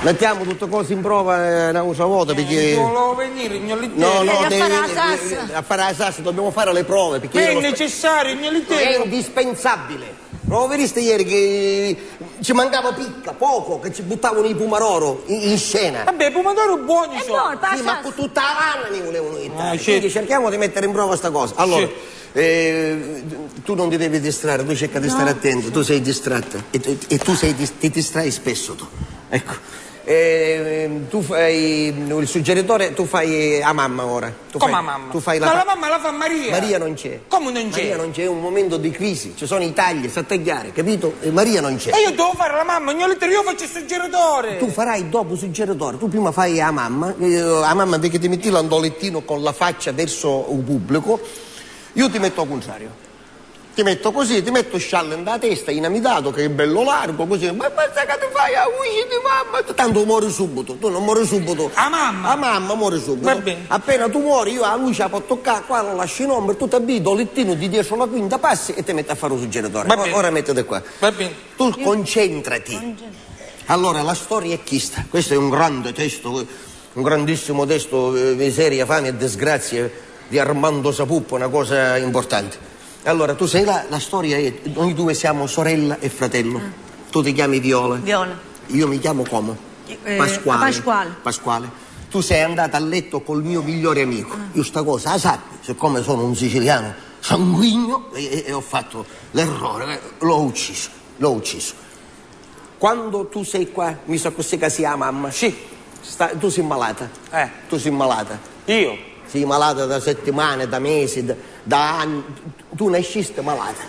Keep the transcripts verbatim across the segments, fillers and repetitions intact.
Mettiamo tutte cose in prova, eh, un'altra volta, perché... Eh, ci vuole venire, signor Litterio. No, no, eh, a fare la sassa. A fare la sassa, dobbiamo fare le prove, perché... È necessario, signor Litterio. È indispensabile. Non lo vediste ieri che ci mancava picca, poco, che ci buttavano i pomodoro in, in scena? Vabbè, i pomodori buoni sono. Sì, ma con tutta la panna ne volevano mettere. Ah, sì. Quindi cerchiamo di mettere in prova sta cosa. Allora, sì. Eh, tu non ti devi distrarre, tu cerca di stare attento, tu sei distratta e, e- e tu sei dis- ti distrai spesso tu. Ecco. Eh, tu fai il suggeritore, tu fai a mamma ora. Tu... Come fai, a mamma? Tu fai la... Ma la mamma la fa Maria. Maria non c'è. Come non c'è? Maria non c'è, è un momento di crisi, ci sono i tagli, sta a tagliare, capito? E Maria non c'è. E io devo fare la mamma, signor Litterio, io faccio il suggeritore. Tu farai dopo suggeritore, tu prima fai a mamma, eh, a mamma invece ti metti là in lettino con la faccia verso il pubblico. Io ti metto al contrario. Ti metto così, ti metto scialle nella testa, inamitato, che è bello largo, così. Ma pensa che ti fai la voce di mamma, tanto muori subito, tu non muori subito. A mamma? A mamma muori subito. Va bene. Appena tu muori, io la luce la posso toccare, qua la lascio in ombra, tu ti abiti il lettino di dietro la quinta, passi e ti metti a fare un suggeritore. Va bene. Ora mettiti qua. Va bene. Tu concentrati. Allora, la storia è questa. Questo è un grande testo, un grandissimo testo, eh, miseria, fame e disgrazie di Armando Sapuppo, una cosa importante. Allora, tu sei là, la storia è, noi due siamo sorella e fratello. Ah. Tu ti chiami Viola. Viola. Io mi chiamo come? Eh, Pasquale. Pasquale. Pasquale. Tu sei andata a letto col mio migliore amico. Ah. Io sta cosa la sappi, siccome sono un siciliano sanguigno e, e- e ho fatto l'errore, eh, l'ho ucciso, l'ho ucciso. Quando tu sei qua, mi sa così che sia la mamma. Sì. Sta- tu sei malata. Eh. Tu sei malata. Io? Sei malata da settimane, da mesi, da, da anni. Tu nasciste malata.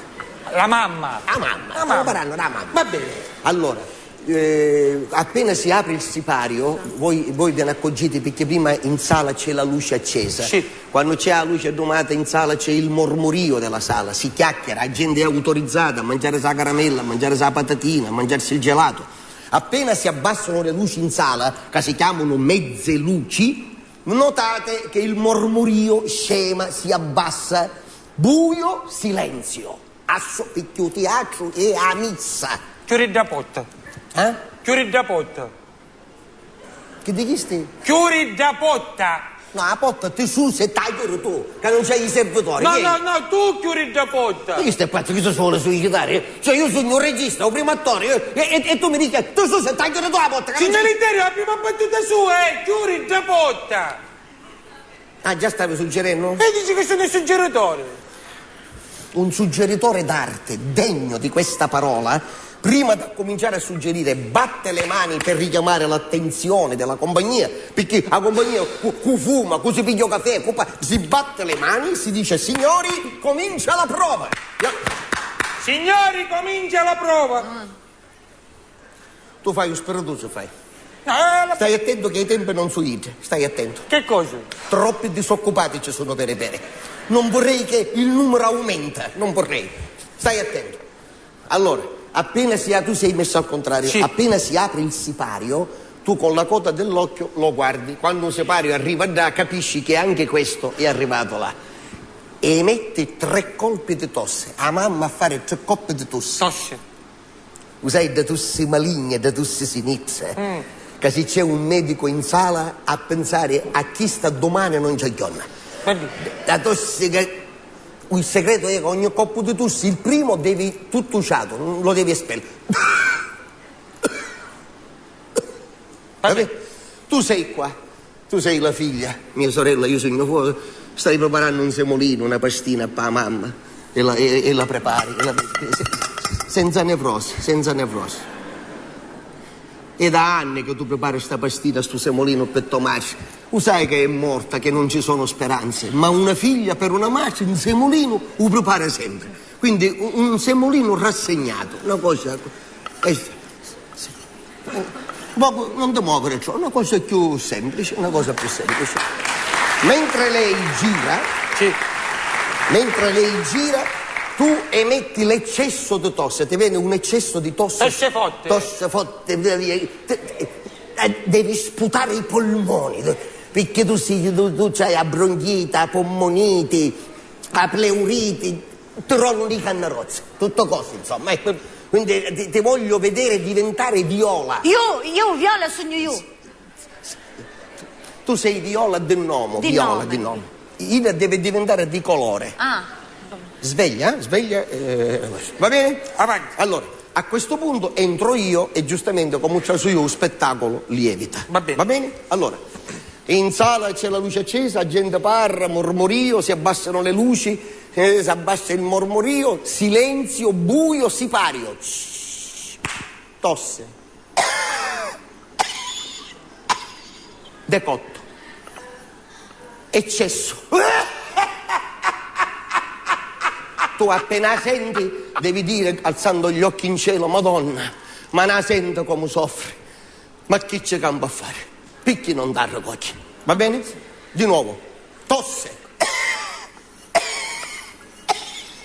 La mamma. La mamma. La mamma. Stiamo parlando della mamma. Va bene. Allora, eh, appena si apre il sipario, voi, voi vi ne accorgete perché prima in sala c'è la luce accesa. Sì. Quando c'è la luce domata in sala c'è il mormorio della sala, si chiacchiera, la gente è autorizzata a mangiare sa caramella, a mangiare sa patatina, a mangiarsi il gelato. Appena si abbassano le luci in sala, che si chiamano mezze luci, notate che il mormorio scema, si abbassa, buio, silenzio. Asso picchiu teatru e a missa. Chiuri dda porta. Eh? Chiuri dda porta. Chi dichisti? Chiuri dda porta. No, a porta ti susi e t'ha chiuri tu, ca non c'hai i servitori. No, no, no, tu chiuri dda porta. Ma chi sti pazzi, chi si vuole suicidare? Cioè, io sugnu un regista, un primu attore, e, e- e tu mi dici, ti susi e t'ha chiuri tu a porta, ca non c'hai... Signor Litterio, la prima battuta sua è chiuri dda porta. Ah, già stavi suggerennu? E dici che sono il suggeritore. Un suggeritore d'arte, degno di questa parola, prima di cominciare a suggerire, batte le mani per richiamare l'attenzione della compagnia, perché la compagnia cu, cu fuma, cu si piglia un caffè, cu pa, si batte le mani, si dice: "Signori, comincia la prova." Signori, comincia la prova. Tu fai un spiritoso, fai. Ah, la... Stai attento che i tempi non sono iddi, stai attento. Che cosa? Troppi disoccupati ci sono per i peri. Non vorrei che il numero aumenta, non vorrei. Stai attento. Allora, appena si ha, tu sei messo al contrario, sì, appena si apre il sipario, tu con la coda dell'occhio lo guardi. Quando un sipario arriva là, capisci che anche questo è arrivato là. E metti tre colpi di tosse. A mamma a fare tre colpi di tosse. Tosse. U sai, dda tussi maligna, dda tussi sinizza, ca si c'è un medico in sala a pensare a chista dumani non c'è ghionna. Dda tussi ca, il segreto è che ogni colpu di tussi, il primo devi tuttu ciatu, lo devi espellere. Vabbè, tu sei qua. Tu sei la figlia, mia sorella, io sugnu fuori, stai preparannu un semolinu, una pastina pâ mamma, e la, e, e la prepari, e la, se- senza nevrosi, senza nevrosi. È da anni che tu prepari sta pastina, stu semolinu pi to matri. U sai che è morta, che non ci sono speranze, ma una figlia per una matri un semolinu u prepara sempre. Quindi un, un semolino rassegnato, una cosa, eh, sì. Un poco, non ti muovere troppo, una cosa più semplice, una cosa più semplice. Mentre lei gira, sì, mentre lei gira, tu emetti l'eccesso di tosse, ti viene un eccesso di tosse. Tosse forte. Tosse forte, via, via, te- te- eh, devi sputare i polmoni, perché tu, sì, tu, tu c'hai la bronchite, la polmonite, la pleurite, ti rollano i cannarozzi, tutto cose, insomma. Ecco, Quindi ti, ti voglio vedere diventare viola. Io, io viola sugnu io. Tu sei viola di nome, di viola nome. Di nome. Ida deve diventare di colore. Ah. Sveglia, eh, sveglia. Eh, va bene? Avanti. Allora, a questo punto entro io e giustamente, come c'è su io, un spettacolo lievita. Va bene. Va bene? Allora, in sala c'è la luce accesa, la gente parla, mormorio, si abbassano le luci, eh, si abbassa il mormorio, silenzio, buio, sipario. Shh. Tosse. Decotto. Eccesso. Tu appena la senti, devi dire, alzando gli occhi in cielo: "Madonna, ma na sento comu soffri, ma chi ci campa a fari? Picchì non t'arricogli?" Va bene? Di nuovo, tosse.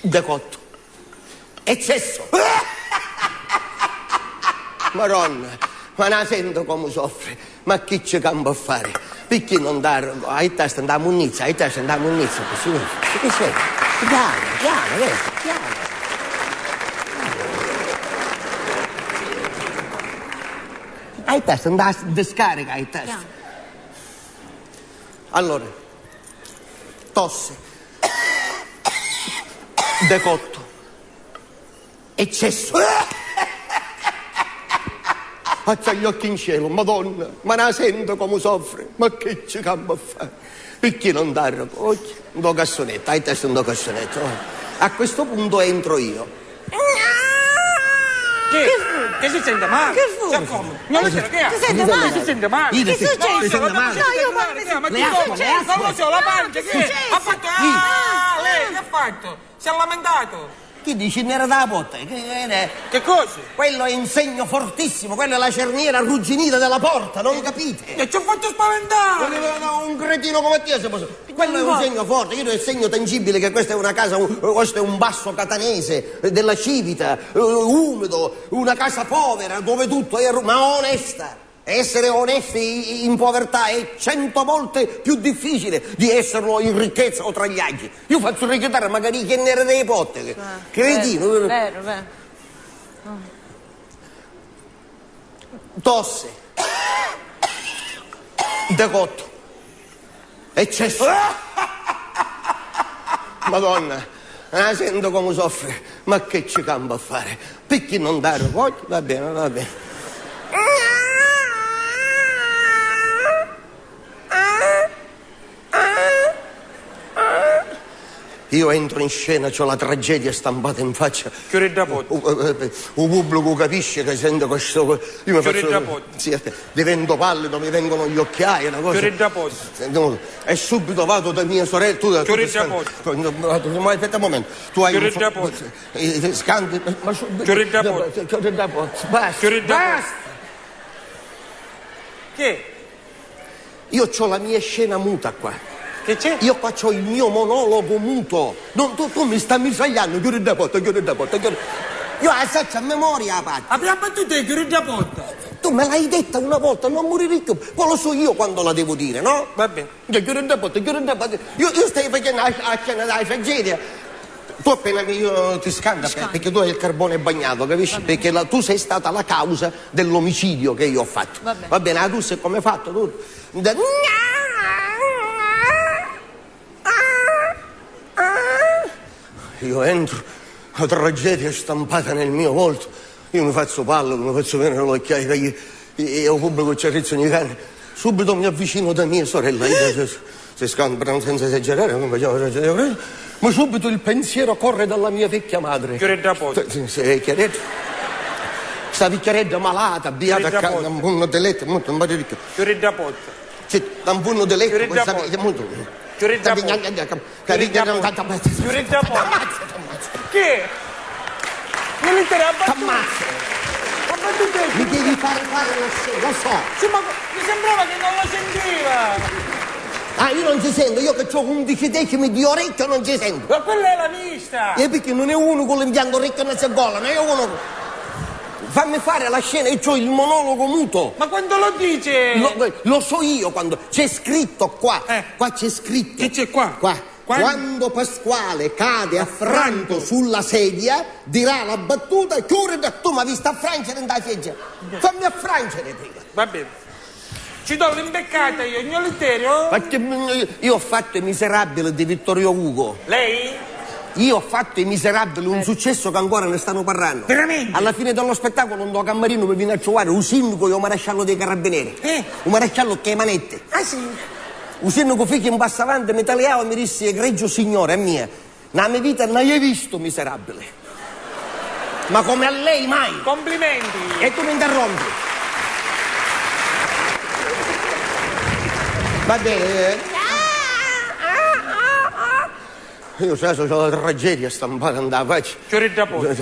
Decotto. Eccesso. Madonna, ma na sento comu soffri, ma chi ci campa a fari? Picchì non t'arrico? Hai testa nta munnizza, hai testa nta munnizza, così. Che sei? Piano, piano, vedi, piano. Hai testa nta discarica, hai testa. Piano. Allora, tosse, decotto, eccesso. Alza gli occhi in cielo: "Madonna, ma na sento comu soffri, ma chi ci campa a fari? Picchì non t'arricogli?" Ndo cassonetto, hai testa ndo cassonetto, oh. A questo punto entro io. Chi? Chi fu? Chi si sente male? Chi fu? Chi fu? Non lo so, chi è? Si sente male? Si sente male? Chi si sente male? No, io parlo di... Chi è? Ma chi fu? Non lo so, la pancia, chi è? Ha fatto, ah, lei, che ha fatto? Si è lamentato? Chi dici, nera da botta? Che, che, che cosa? Quello è un segno fortissimo, quella è la cerniera arrugginita della porta, non capite? E ci ho fatto spaventare! Ma no, no, un cretino come te se posso... Quello è un segno forte, quello è il segno tangibile che questa è una casa, un, questo è un basso catanese, eh, della Civita, eh, umido, una casa povera, dove tutto è ru-, ma onesta. Essere onesti in povertà è cento volte più difficile di esserlo in ricchezza o tra gli altri. Io faccio recitare magari chi nera dei potti, cretino. Vero, vero, vero. Tosse. Decotto. Eccesso. Madonna, la sento comu soffri, ma chi ci campa a fari? Picchì non t'arricogli? Va bene, va bene. Io entro in scena, c'ho la tragedia stampata in faccia. Chiudi a porta. U, u, eh, u pubblicu capisce che sento questo, io mi faccio... Chiudi a porta. Sì, divento pallido, mi vengono gli occhiai, una cosa. Chiudi a porta. Sento, e subito vado da mia sorella, tu, tu... Chiudi a porta. No, no, no, aspetta un momento. Tu hai... Chiudi a porta. Eh, eh, scanti, ma subito... Chiudi a porta. Chiudi a porta. Basta. Chiudi a porta. Basta. Che? Io c'ho la mia scena muta qua. Che c'è? Io qua c'ho il mio monologo muto. Non, tu, tu mi stai missagliando, chiudi a porta, chiudi a porta, chiudi. Io la saccio a memoria, la parte. Abbiamo battuto e chiudi a porta. Tu me l'hai detta una volta, non morire più. Poi lo so io quando la devo dire, no? Va bene. Chiudi a porta, chiudi a porta. Io, io stai facendo la, la scena della tragedia. Tu appena mi, io ti scanto, perché tu hai il carbone bagnato, capisci? Perché la, tu sei stata la causa dell'omicidio che io ho fatto. Va bene. Va bene, tu sei come fatto? Tu... Io entro, la tragedia è stampata nel mio volto, io mi faccio pallido, mi faccio venire l'occhiaia, e, e il pubblico ci rizza ogni cane. Subito mi avvicino da mia sorella, io se, se, se scambia senza esagerare, come facciamo, ma subito il pensiero corre dalla mia vecchia madre. Chiudi a porta. Sta, sta vecchiaredda. Sta vecchiaredda malata, abbiata a casa, un punno di letto, molto, un po' di ricco. Chiudi a porta. Sì, da un punno di letto, questa vecchia molto. Chiudi a porta. Chiudi a porta. Chiudi a porta. Che? Non li te la battuta. T'ammazzo. Ma battuta. Mi devi fare fare una scena, lo so. Sì, ma mi sembrava che non lo sentiva. Ah, io non ti sento, io che c'ho undici decimi di orecchio non ti sento. Ma quella è la vista. E perché non è uno con l'impianto orecchio non si gola, non è uno. Fammi fare la scena, io c'ho il monologo muto. Ma quando lo dice? Lo, lo so io quando, c'è scritto qua. Eh. Qua c'è scritto. Che c'è qua? Qua. Quando Pasquale cade affranto sulla sedia, dirà la battuta: "Chiuri da, tu m'avisti a francere nta seggia. Fammi a francere prima." Va bene. Ci do l'imbeccata io, signor Letterio. Ma che, io ho fatto I Miserabili di Vittorio Hugo. Lei? Io ho fatto I Miserabili, un successo che ancora ne stanno parlando. Veramente? Alla fine dello spettacolo, nto cammarino mi vine a trovare un sindaco e un maresciallo dei carabinieri. Eh? Un maresciallo che manette. Ah, sì? U sinnicu fici 'n passu avanti mi taliau e mi dissi: "Egregio signore, a mia, nna me vita nn'haiu vistu miserabili. Ma come a lei mai!" Complimenti! E tu mi interrompi. Va bene. Io, sai, c'ho la tragedia stampata nta faccia. Chiuri dda porta.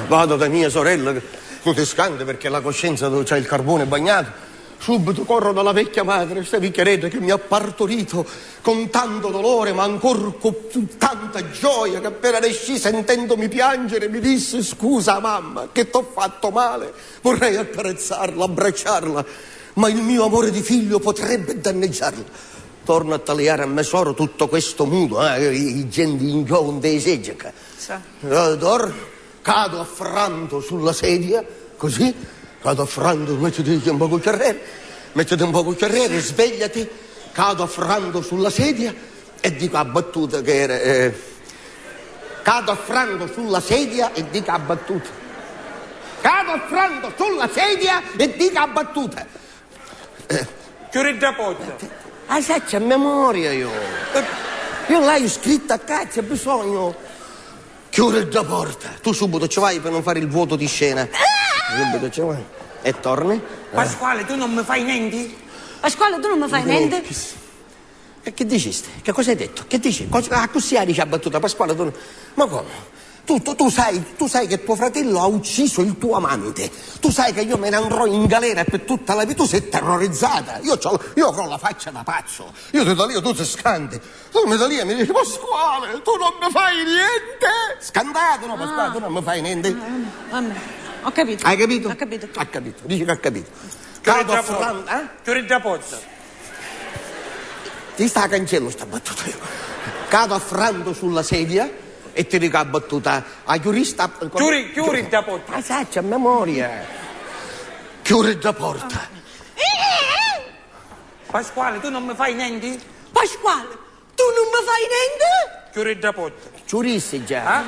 Vado da mia sorella, che tu ti scanti perché la coscienza c'ha il carbone bagnato. Subito corro dalla vecchia madre, sta vecchiarella che mi ha partorito con tanto dolore, ma ancora con tanta gioia, che appena ne scì, sentendomi piangere, mi disse: "Scusa, mamma, che t'ho fatto male, vorrei accarezzarla, abbracciarla, ma il mio amore di figlio potrebbe danneggiarla." Torno a taliare a me soro tutto questo muto, eh, i, i genti in gioco, nte seggia. Sì. Eh, dor-, cado affranto sulla sedia, così, cado affranto, mettiti un poco il carriere, mettiti un poco il carriere, svegliati, cado affranto sulla sedia e dico a battuta che era, eh, cado affranto sulla sedia e dico a battuta. Cado affranto sulla sedia e dico a battuta. Chiuri dda porta. Ah, sacci a memoria io. Io l'haiu scritta ccà, c'è bisogno. Chiuri dda porta. Tu subito ci vai per non fare il vuoto di scena. Subito ci vai. E torni. Pasquale, tu non mi fai nenti? Pasquale, tu non mi fai nenti? E che dicisti? Che cosa hai detto? Che dici? Cosa, ah, così dice la battuta, Pasquale, tu, ma come? Tu, tu, tu sai, tu sai che tuo fratello ha ucciso il tuo amante. Tu sai che io me ne andrò in galera per tutta la vita. Tu sei terrorizzata. Io c'ho, io avrò la faccia da pazzo. Io ti talio, tu ti scanti. Tu mi talia, mi dici: "Pasquale, tu non mi fai niente." Scantato, no, Pasquale, tu non mi fai niente. Ah, vabbè, vabbè. Ho capito. Hai capito? Ho capito. Ha capito. Dici che ha capito. Chiuri dda porta. Eh? Chiuri dda porta. Ti sta a cancello sta battuta io. Cado affranto sulla sedia e ti dico la battuta. A chiurista. Chiuri, chiuri dda porta. Ma sacci a memoria. Chiuri dda porta. Pasquale, tu non mi fai nenti? Pasquale, tu non mi fai nenti? Chiuri dda porta. Chiurissi già. Ah?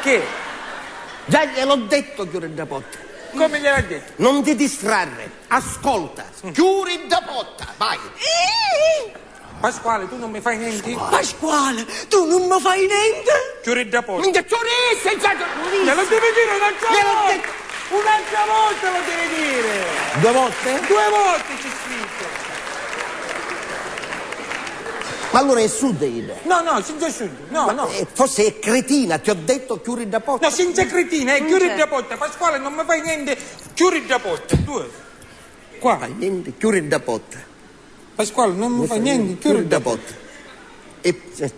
Che? Già gliel'ho detto, chiuri dda porta. Come gliel'ha detto? Non ti distrarre, ascolta. Chiuri dda porta, vai. Pasquale, tu non mi fai nenti? Pasquale, tu non mi fai nenti? Chiuri dda porta. Minchia, chiurissi già. Glielo devi dire un'altra volta. Un'altra volta lo devi dire. Due volte? Due volte c'è scritto. Ma allora è surda ella? No, no, senza surdo. No, no. Eh, forse è cretina, ti ho detto chiuri dda porta. No, senza cretina, eh, chiuri dda porta. Pasquale, non mi fai niente, chiuri dda porta. Due. Qua. Fa niente, chiuri dda porta. Pasquale, non mi fa niente, chiuri dda porta. E, eh,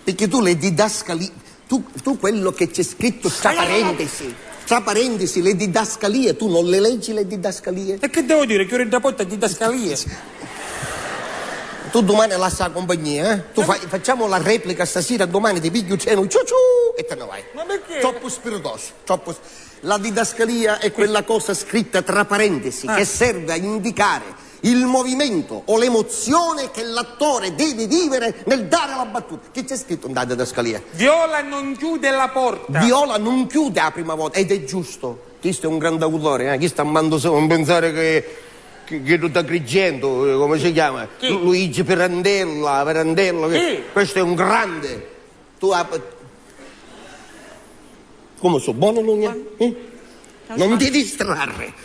perché tu le didascalie, tu, tu quello che c'è scritto tra parentesi, tra parentesi, le didascalie, tu non le leggi le didascalie? E che devo dire? Chiuri dda porta e didascalie. Tu domani lascia la compagnia, eh? Tu fai, facciamo la replica stasera, domani ti pigghi un treno, ciu ciu, e te ne vai. Ma perché? Troppo spiritoso, troppo sp-, la didascalia è quella cosa scritta tra parentesi che serve a indicare il movimento o l'emozione che l'attore deve vivere nel dare la battuta. Che c'è scritto in data didascalia? Viola non chiude la porta. Viola non chiude la prima volta, ed è giusto. Questo è un grande autore, eh? Chi sta mando, non pensare che, che, che tutto Agrigento, eh, come si chiama? Chi? Lu-, Luigi Pirandello, Pirandello, che questo è un grande. Tu ap-, come so, buono non è? Eh? Non ti distrarre.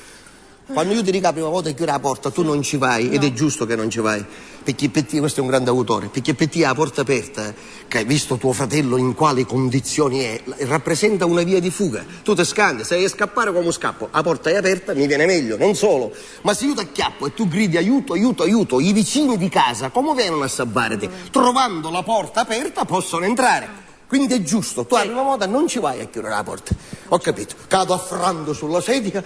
Quando io ti dico la prima volta chiudi la porta, tu non ci vai, ed è giusto che non ci vai, perché per te, questo è un grande autore, perché per te la porta aperta, che hai visto tuo fratello in quali condizioni è, rappresenta una via di fuga. Tu ti scanti, se hai a scappare come scappo, la porta è aperta, mi viene meglio, non solo, ma se io ti acchiappo e tu gridi: "Aiuto, aiuto, aiuto", i vicini di casa come vengono a salvarti? Trovando la porta aperta possono entrare. Quindi è giusto, tu la prima volta non ci vai a chiudere la porta. Ho capito. Cado affranto sulla sedia,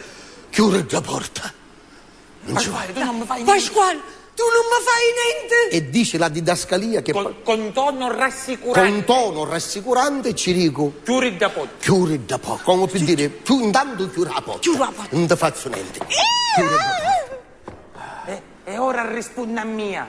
chiudi la porta. Non ci vai. Pasquale, tu non mi fai niente. Pasquale, Tu nun mi fai nenti! E dici la didascalia che con, con tono rassicurante. Con tono rassicurante ci dico: chiuri dda porta. Chiuri dda porta. Come per dire, più intanto chiuri la porta. Chiuri la porta. Non ti faccio niente. Chiuri dda porta. E, e ora rispunni a mia.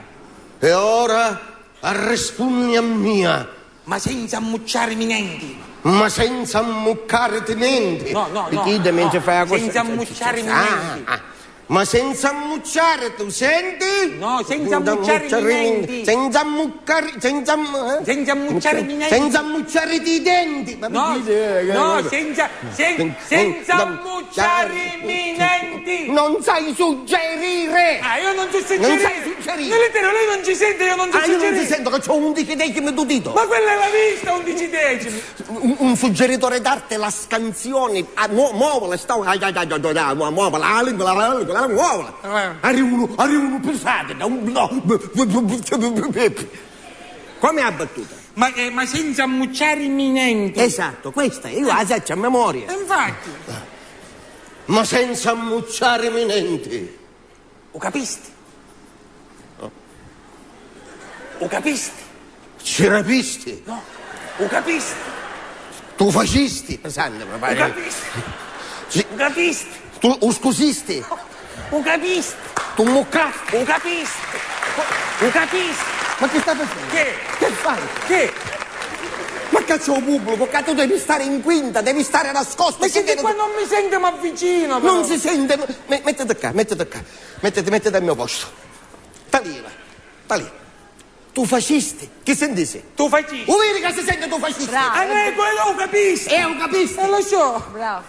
E ora arrispunni a mia. Ma senza ammucciarimi nenti. Ma senza ammuccariti nenti. No, no, no. Picchì idda mentre fai la cosa senza ammucciarimi nenti. Ah, ah. Ma senza ammucciariti, senti? No, senza ammucciarimi nenti. Senza ammuccari, senza ammu-, eh? Senza ammucciarimi nenti. Senza ammucciariti i denti. Ma no, no, senza, sen-, senza ammucciarimi nenti. Non sai suggerire. Ah, io non so suggerire. Non sai suggerire. Nell'intero lei non ci sente, io non so suggerire. Ah, io non ci sento che c'ho undici decimi di dito. Ma quella è la vista, undici decimi. Un, un suggeritore d'arte, la scansione, ah, mu-, muovila, sta, ah, ah, ah, ah, ah, mu-, muovila, la lingua, la, la lingua, la, muovila. Eh. Arrivunu, arrivunu pisati, da un, no. Come ha battuta? Ma, eh, ma senza ammucciarimi nenti. Esatto, questa io la saccio a memoria. Eh, infatti. Ma senza ammucciarimi nenti. U capisti? No. U capisti? Ci rapisti? No. U capisti? Tu facisti? Santi, mi pare. U capisti? Ci- U capisti? Tu u scusisti? U capisti? Tu muccasti? U capisti? U capisti? Ma che stai facendo? Che? Che fai? Che? Ma cazzo, un pubblico, che tu devi stare in quinta, devi stare nascosto. Ma senti, qua non mi sente, ma vicino, però. Non si sente, me-, mettiti qua, mettiti qua. Mettiti, mettiti al mio posto. Talì, va. Talì. Tu facisti? Chi sentisi? Tu facisti? U viri ca si senti tu facisti? Bravo. Eh, eh, quello u capisti? Eh, u capisti? Eh, lo so. Bravo.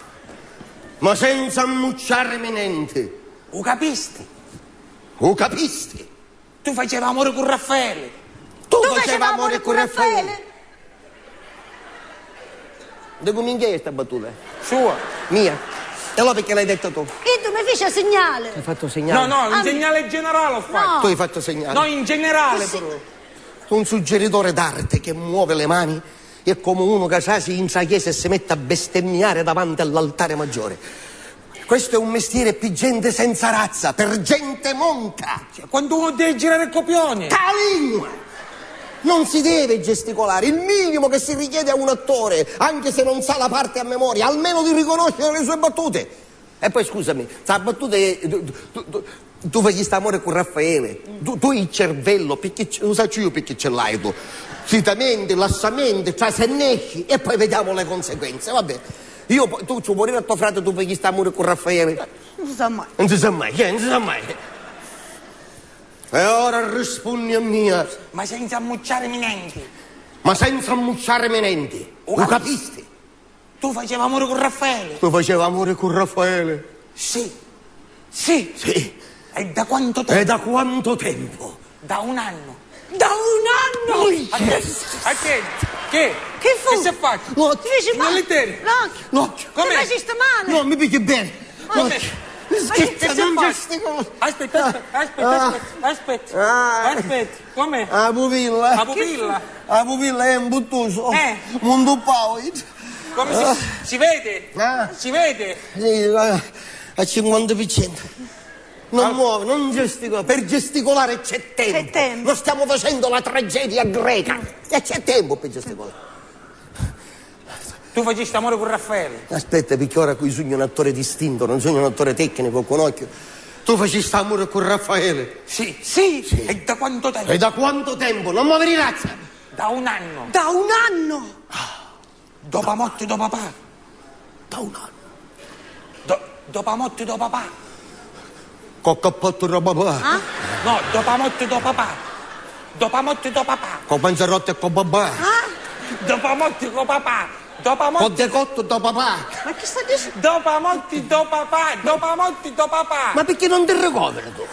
Ma senza ammucciarimi nenti. U capisti? U capisti? Tu facevi amore cu Raffaele. Tu facevi amore cu Raffaele. Di cu minchia è sta battuta? Sua. Mia. E allora perché l'hai detta tu? Iddu mi fici segnale. Hai fatto segnale? No, no, un segnale generale ho fatto. No. Tu hai fatto segnale? No, in generale però. Un suggeritore d'arte che muove le mani è come uno che trasi intra chiesa e si mette a bestemmiare davanti all'altare maggiore. Questo è un mestiere per gente senza razza, per gente monca. Cioè, quando uno deve girare il copione. Ca lingua! Non si deve gesticolare. Il minimo che si richiede a un attore, anche se non sa la parte a memoria, almeno di riconoscere le sue battute. E poi, scusami, sta battuta è, tu, tu, tu, tu facisti amore con Raffaele? Tu, tu il cervello, perché ce, lo saccio io perché ce l'hai tu. Zitamente, lassamente, trasi e nesci e poi vediamo le conseguenze, va bene. Io po-, tu ci vuoi dire a tuo frate tu facisti amore con Raffaele? Non si sa mai. Non si sa mai, che? Non si sa mai. E ora rispunni a mia. Ma senza ammucciarimi nenti. Ma senza ammucciarimi nenti. U capisti? Tu facevi amore cu Raffaele? Tu facevi amore cu Raffaele? Sì. Sì. Sì. E da quanto tempo? E da quanto tempo? Da un anno. Da un anno! Ui, attenti, attenti. Che? Che fu? Che si è fatto? L'occhio. Ti feci male? L'occhio. L'occhio. Come? Ti facisti male? No, mi pigli bene. Come? L'occhio. Scherza, non gestico. Aspetta, aspetta, aspetta, aspetta, aspetta. Ah. Aspetta, come? La pupilla. La pupilla? La pupilla è un buttuso. Eh. Un duppau. Come si, si vede? Ah. Si vede? Sì, a, a cinquanta per cento. Non muove, non gesticola. Per gesticolare c'è tempo. C'è tempo. Non stiamo facendo la tragedia greca. E c'è tempo per gesticolare. Tu facisti amore con Raffaele? Aspetta, perché ora qui sugnu un attore distinto, non sugnu un attore tecnico, con occhio. Tu facisti amore con Raffaele? Sì. Sì? Sì. E da quanto tempo? E da quanto tempo? Non mi avere razza! Da un anno. Da un anno! Dopu a morti do papà. Da un anno. Do-, dopu a morti do papà. Co cappottu do papà. Ah? No, dopu a morti do papà. Dopu a morti do papà. Co panzerotti e co babà. Ah? Dopu a morti co papà. Dopu a morti. Co decottu do papà. Ma chi sta dicennu? Dopu a morti do papà. Dopu a morti do papà. Ma perché non ti ricoveri tu?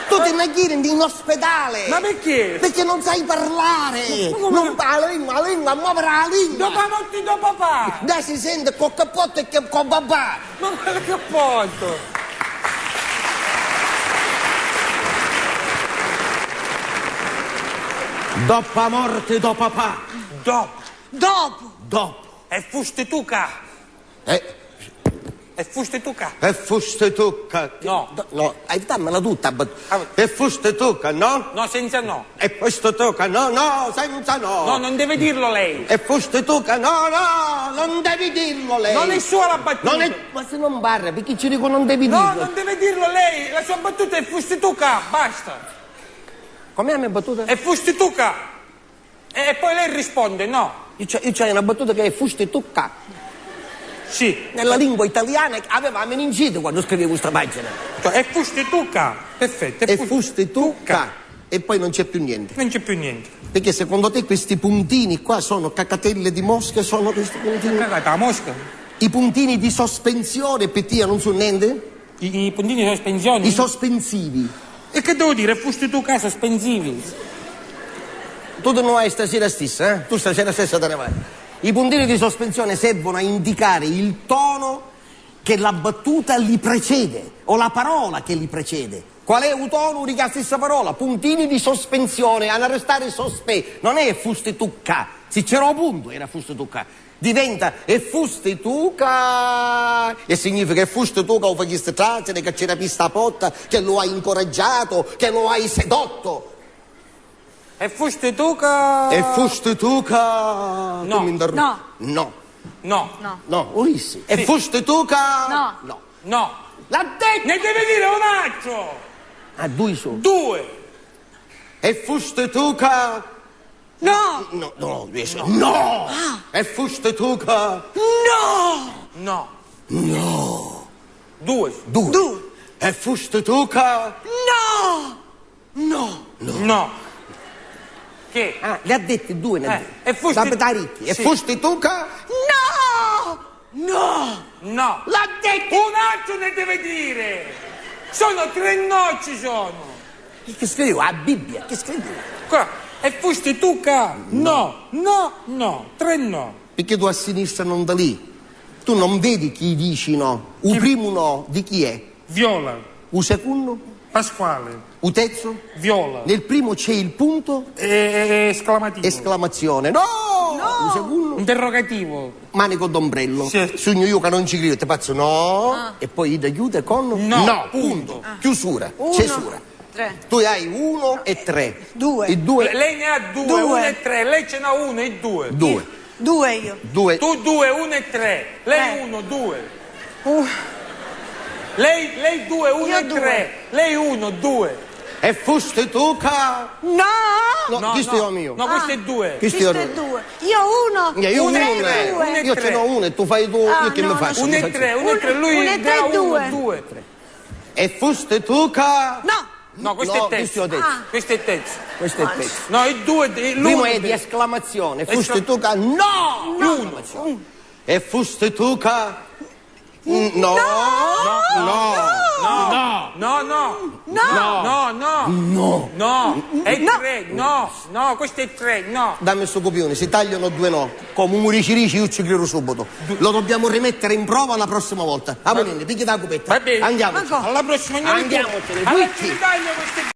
Tu ti ne ghiri in ospedale! Ma perché? Perché non sai parlare! Ma come? Non pa-, la lingua, la lingua, a muovere la lingua! Dopu a morti do papà! Dai, si sente co cappottu e che, co babà! Ma quale cappottu? Dopu a morti do papà! Dopu! Dopu! Dopu! E fusti tu ca! Eh. E fusti tu ca. E fusti tu ca. No. No, no, hai, dammela tutta. Ah. E fusti tu ca, no? No, senza no. E fusti tu ca, no, no, senza no. No, non deve dirlo lei. E fusti tu ca, no, no, non devi dirlo lei. Non è sua la battuta. Non è, ma se non parla, perché ci dico non devi dirlo? No, non deve dirlo lei. La sua battuta è fusti tu ca, basta. Com'è la mia battuta? E fusti tu ca. E, e poi lei risponde no. Io c'ho, io c'ho una battuta che è fusti tu ca. Sì. Nella lingua italiana aveva la meningite quando scrivevo sta pagina. Cioè, e fusti tu ca. Perfetto. E fusti tu ca. E poi non c'è più niente. Non c'è più niente. Perché secondo te questi puntini qua sono cacatelle di mosche? Sono questi puntini? Cacata la mosca? I puntini di sospensione per te non sono niente? I, i puntini di sospensione? I sospensivi. E che devo dire? Fusti tu ca sospensivi? Tu te ne vai stasera stessa, eh? Tu stasera stessa te ne vai. I puntini di sospensione servono a indicare il tono che la battuta li precede, o la parola che li precede. Qual è u tonu di la stessa parola? Puntini di sospensione, hanno a restare sospè. Non è fusti tu ca. Se c'era un punto, era fusti tu ca. Diventa, e fusti tu ca, e significa, e fusti tu ca u facisti trasiri, ca ci rapisti a porta, che lo hai incoraggiato, che lo hai sedotto. E fusti tu ca. E fusti tu ca. No. Tu mi interrompi. No. No. No. No. No, u dissi. E fusti tu ca. No. No. No. L'ha detto. Ne deve dire un altro. Ah, due sono. Due. E fusti tu ca. No! No, no, no! Ah! E fusti tu ca. No! No. No. Due. Due. Due. E fusti tu ca. No! No. No. No. Che? Ah, le ha dette due, le ha dette. E fusti. E fusti tu ca. No! No! No! L'ha detto! Un altro ne deve dire! Sono tre no ci sono! Chi, chi scriviu? A Bibbia, chi scriviu? Qua, e fusti tu ca? No, no, no, tre no. Perché tu a sinistra non da lì? Tu non vedi chi dici no? U primu no di chi è? Viola. U secunnu? Pasquale. U terzu? Viola. Nel primo c'è il punto? E, e, esclamativo. Esclamazione. No! No! U secunnu? Interrogativo. Manico d'ombrello. Sì. Sugnu io ca non ci cridu, ti fazzu no, e poi idda chiude con no, punto. Chiusura, cesura. Tre. Tu hai uno e tre. Due. E due. Lei ne ha due, uno e tre. Lei ce n'ha uno e due. Due. Due io. Due. Tu due, uno e tre. Lei uno, due. Uh. Lei, lei due, uno e tre. Lei uno, due. E fusti tu ca. No! No, no, questo è mio. No, questo è due. Questo è due. Io uno. Io uno e tre. Io ce n'ho uno e tu fai due, io che mi faccio? Uno e tre, uno e tre, lui ne ha uno, due. E fusti tu ca. No! No, questo è terzo. Questo è terzo. Questo è terzo. No, è due, è l'uno. Prima è di esclamazione, fusti tu ca. No! Uno. E fusti tu ca. No! No! No! No! No! No! No! No! No! È tre! No! No! Questo è tre! No! Dammi sto copione, si tagliano due no. Come un rici rici, io ci credo subito. Lo dobbiamo rimettere in prova la prossima volta. Amunini, piglia la cupetta. Va bene. Andiamoci. Alla prossima, andiamo. Andiamocene, tutti. Allora ci taglio queste